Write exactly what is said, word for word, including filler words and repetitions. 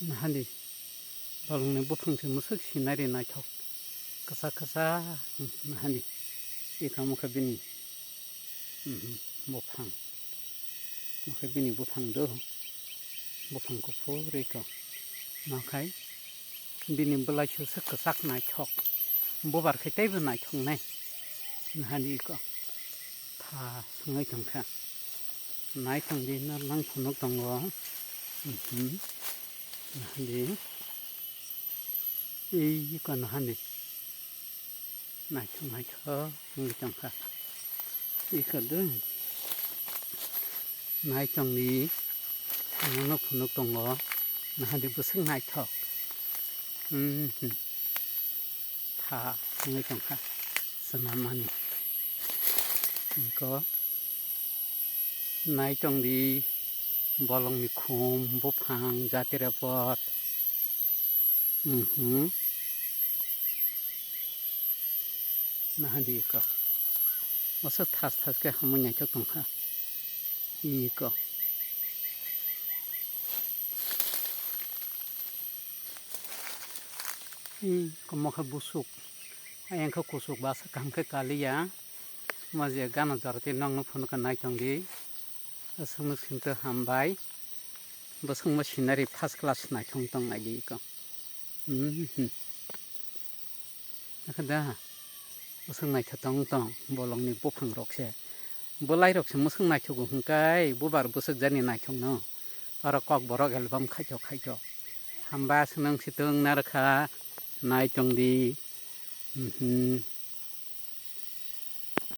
Nahani bolongni buphang se mwswk sinari naithok, kwchak kwchak, nahani eka mokhe bini, mhm, buphang, mokhe bini buphang do, buphang kuphur eko, nokhai bini bwlai se kwchak naithok, bubar khe teibo naithoknai, nahani eko. Tha swngwi tongkha. Naitongdi, norok phunuk tongo. Mhm. Nahandi. Ei, iko nahandi. Naithok, naithok wngwi tongkha. Iko dun. Naitongdi. Norok phunuk tongo. Nahandi, bwswk naithok. Mhm. Tha wngwi tongkha swnamani. Eko naitongdi, bolongni khum, buphang, jatira pot. Mhm. Nahandi eko. Bwswk thas thas khe hamwi naithok tongkha. Eko. Ih, komo khe busuk. Ayang khe kusuk basa kaham khe kaliya. Maje gana jora tei nokno phunukha naitongdi. Aswkno singto hambai. Bwswkma scenery first class naithok tong naidi eko. Mhm. Nakha da. Bwswk naithok tong tong bolongni buphang rok se. Bwlai rok se mwswk naithok hwnkhe bubar bwswk jani naithok no. Oro kok borok album khaito khaito. Hamba aswk nang si tong narwkha naitongdi. Mhm.